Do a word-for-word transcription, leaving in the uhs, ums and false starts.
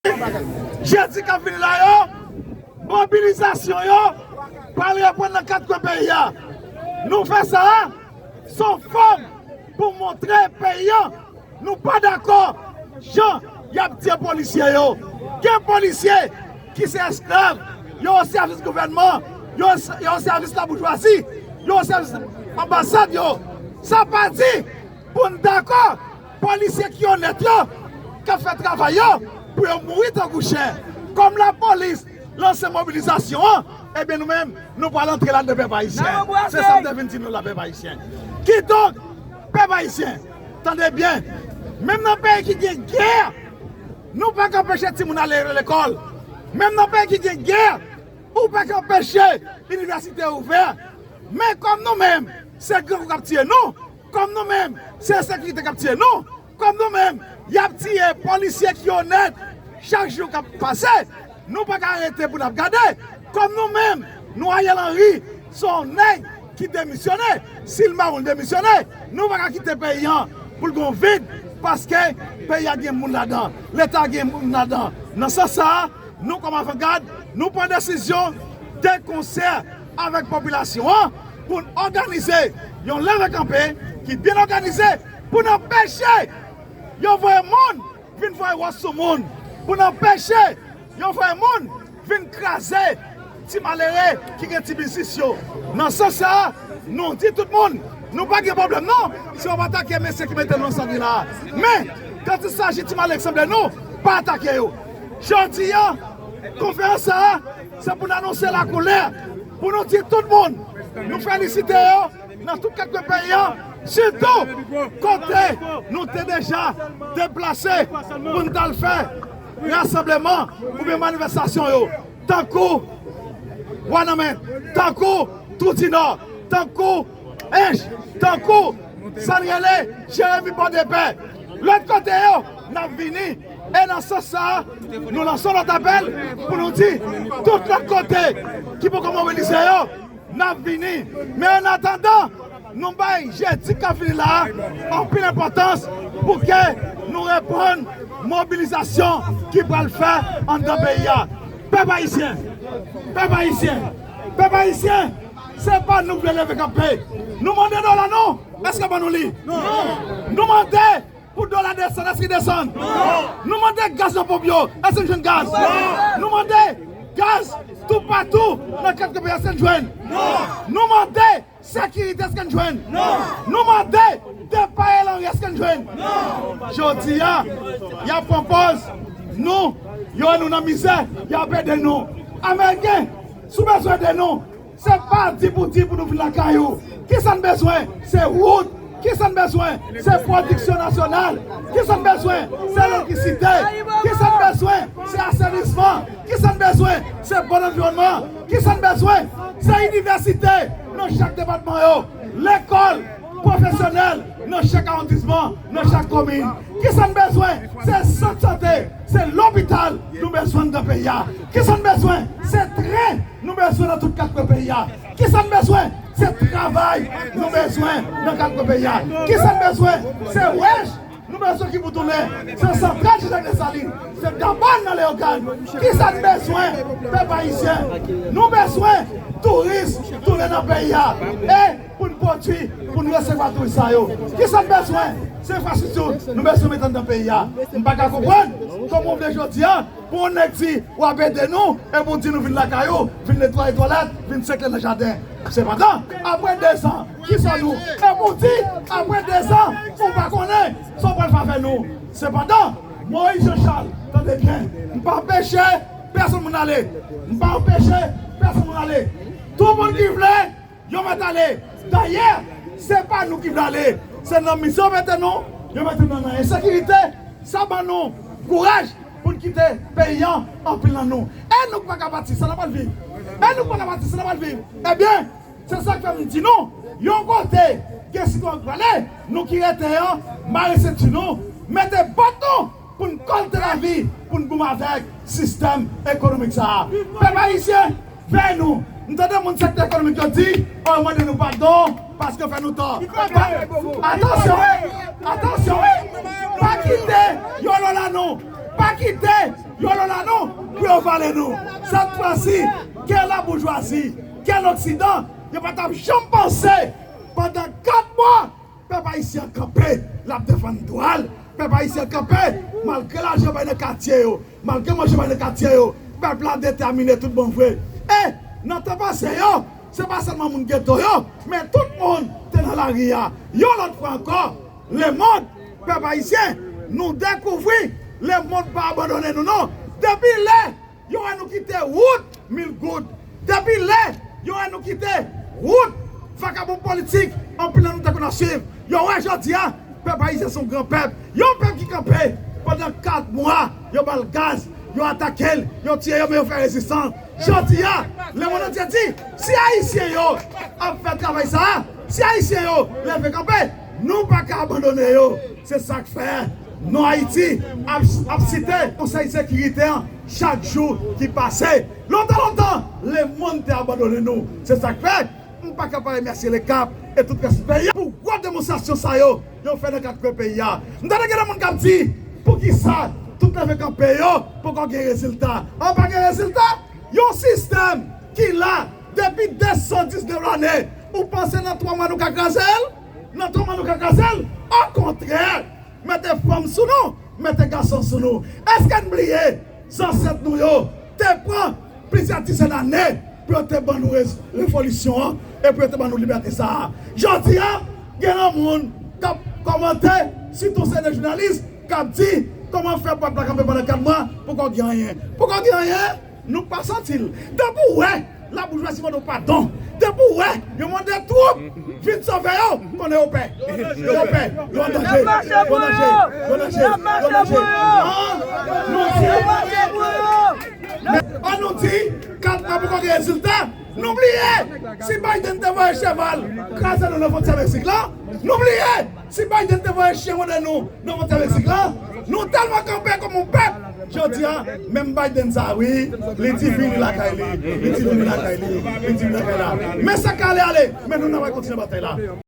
Jedi k ap vini la yo, mobilizasyon yo pral reprann nan kat kwen peyi a. Nou fè sa a, se yon fòm pou montre peyi a nou pa dakò jan y ap tiye polisye yo. Gen polisye ki se esklav, yo o sèvis gouvènman, yo, yo o sèvis laboujwazi, yo o sèvis anbasad yo. Sa pa di pou n dakò polisye ki onèt yo, k ap fè travay yo, pou yo mouri tankou chen. Kòm lapolis lanse mobilizasyon an, ebyen nou menm, nou pral antre ladan, pèp ayisyen. Se sa m te vin di nou la, pèp ayisyen. Kidonk, pèp ayisyen, tande byen, menm nan peyi ki gen gè, nou pa ka anpeche timoun ale lekòl. Menm nan peyi ki gen gè, ou pa ka anpeche inivèsite ouvè. Men kòm nou menm, se grangou k ap tiye nou, kòm nou menm, se ensekirite k ap tiye nou, kòm nou menm, y ap tiye polisye ki onèt chak jou k ap pase, nou pa ka rete pou n ap gade. Kòm nou menm, nou Ariel Henry, se yon nèg ki demisyone, si l mare, l demisyone, nou pa ka kite peyi a pou l gen yon vid, paske peyi a gen moun ladan, Leta gen moun ladan. Nan sans sa a, nou kòm Avangad, nou pran desizyon de konsè avèk popilasyon an pou n òganize yon leve kanpe ki byen òganize pou n anpeche yo voye moun vin voye wòch sou moun, pou n anpeche yo voye moun vin kraze ti malere ki gen ti biznis yo. Nan sans sa a, nou di tout moun, nou pa gen pwoblèm non, si w ap atake mesye ki mete nou nan sa n ye la a. Men, kan il saji ti malere ki sanble nou, pa atake yo. Jodi a, konferans sa a, se pou n anonse lakoulè, pou nou di tout moun, nou felisite yo nan tout kat kwen peyi a, sitou kote nou te deja deplase pou n t al fè rasanbleman oubyen manifestasyon yo, tankou Wanament, tankou Twou Dinò, tankou Ench, tankou sa n rele Jeremi Pòdepè. Lòt kote yo, n ap vini. E nan sans sa a, nou lanse yon lòt apèl pou nou di tout lòt kote ki poko mobilize yo, n ap vini. Men annatandan, nou bay jedi k ap vini la a anpil enpòtans pou ke nou reprann mobilizasyon ki pral fè anndan peyi a. Pèp ayisyen, pèp ayisyen, pèp ayisyen, se pa nou k vle leve kanpe. Nou mande dola nou, èske ban nou li? Nou mande pou dola desann, èske desann? Nou mande gaz nan ponp yo, èske n jwenn gaz? Nou mande gaz toupatou nan kat kwen peyi a, èske n jwenn? Nou mande sekirite, èske n jwenn? Nou mande depa Ariel Henry, èske n jwenn? Jodi a, y ap pran pòz nou, yo wè nou nan mizè, y ap ede nou. Ameriken, si w bezwen ede nou, se pa di pou di pou nou vin lakay ou. Kisa n bezwen? Se wout. Kisa n bezwen? Se pwodiksyon nasyonal. Kisa n bezwen? Se elektrisite. Kisa n bezwen? Se asenisman. Kisa n bezwen? Se bon anviwònman. Kisa n bezwen? Se inivèsite nan chak depatman yo, lekòl pwofesyonèl nan chak awondisman, nan chak komin. Kisa n bezwen? Se sant sante, se lopital nou bezwen nan peyi a. Kisa n bezwen? Se tren nou bezwen nan tout kat kwen peyi a. Kisa n bezwen? Se travay nou bezwen nan kat kwen peyi a. Kisa n bezwen? Se wèch nou bezwen ki pou tounen. Se santral Jean Jacques Dessalines. Se dabòn nan Leyogàn. Kisa n bezwen, pèp ayisyen? Nou bezwen touris tounen nan peyi a. E pou n pwodui, pou n resevwa touris sa yo. Kisa n bezwen? Se enfrastrikti nou bezwen mete anndan peyi a. M pa ka konprann kòman w vle jodi a pou yon nèg di w ap ede nou, epi w di nou vin lakay ou, vin netwaye twalèt, vin sekle nan jaden. Sepandan, apre dezan, kisa nou? Epi w di, apre dezan, ou pa konnen sa w pral fè avè nou. Sepandan, Moïse Jean Charles, tande byen, m pa anpeche pèsonn moun ale. M pa anpeche pèsonn moun ale. Tout moun ki vle, yo mèt ale. Dayè, se pa nou ki vle ale. Se nan mizè yo mete nou, yo mete nou nan ensekirite. Sa ban nou kouraj pou n kite peyi a, anpil nan nou. E nou k pa ka pati, sa n ap al viv? E nou k pa ka pati, sa n ap al viv? Ebyen, se sa k fè m di nou, yon kote gen sitwayen k prale, nou ki rete an, mare senti nou, mete bòt nou pou n kòlte lavi, pou n goumen avèk sistèm ekonomik sa a. Pèp ayisyen, veye nou. M tande moun sektè ekonomik yo di, o, yo mande nou padon paske yo fè nou tò. Pa, atansyon, atansyon, pa kite yo lola nou. Pa kite yo lòla nou pou yo vale nou. Sèt fwa si, ke laboujwazi, ke loksidan, yo pa t ap janm panse pandan kat mwa pèp ayisyen an kanpe, l ap defann dwa l. Pèp ayisyen an kanpe, malgre lajan bay nan katye yo, malgre manje bay nan katye yo, pèp la detèmine tout bon vre. E nan tan pase yo, se pa sèlman moun geto yo, men tout moun te nan lari a. Yon lòt fwa ankò, lemonn, pèp ayisyen, nou dekouvri lemonn pa abandone nou non. Depi lè yo wè nou kite wout mil goud, depi lè yo wè nou kite wout vakabon politik, anpil nan nou te konn ap swiv, yo wè jodi a, pèp ayisyen se yon gran pèp. Yon pèp ki kanpe pandan kat mwa, yo ba l gaz, yo atake l, yo tiye yo, men yo fè rezistans. Jodi a, lemonn antye di, si ayisyen yo ap fè travay sa a, si ayisyen yo leve kanpe, nou pa ka abandone yo. Se sa k fè non Ayiti ap, ap site Konsèy Sekirite an chak jou ki pase. Lontan, lontan, lemonn te abandone nou. Se sa k fè m pa ka pa remèsye Lekap e tout rès peyi a pou gwo demonstrasyon sa yo yo fè nan kat kwen peyi a. M tande gen de moun k ap di, poukisa tout leve kanpe yo poko gen rezilta? An, pa gen rezilta? Yon sistèm ki la depi de san diznèf lane, ou panse nan twa mwa nou ka kraze l? Nan twa mwa nou ka kraze l? Okontrè, mete fanm sou nou, mete gason sou nou. Èske n bliye zansèt nou yo te pran plizyè dizèn ane pou yo te ban nou re- revolisyon an e pou yo te ban nou libète sa a? Jodi a, gen yon moun k ap kòmante, sitou se de jounalis, k ap di, kòman fè pèp la kanpe pandan kat mwa, poko gen anyen? Poko gen anyen? Nou pa santi l. Depi w wè laboujwazi mande w padon, depi w wè yo mande twoup vin sove yo, konnen yo pè. Yo pè. Yo an danje. Yo an danje. Yo an danje. Yo an danje. An, nou di, an, nou di, kat mwa poko gen rezilta. Nou bliye si Biden te voye cheval kraze nou nan fwontyè Meksik la. Nou bliye si Biden te voye chen wonde nou nan fwontyè Meksik la. Nou tèlman kanpe kòm yon pèp. Jodi a, menm Biden sa a, wi, li di vini lakay li. Li di vini lakay li. Li di vini lakay la. Men sa k ale, ale. Men nou, n ap kontinye batay la.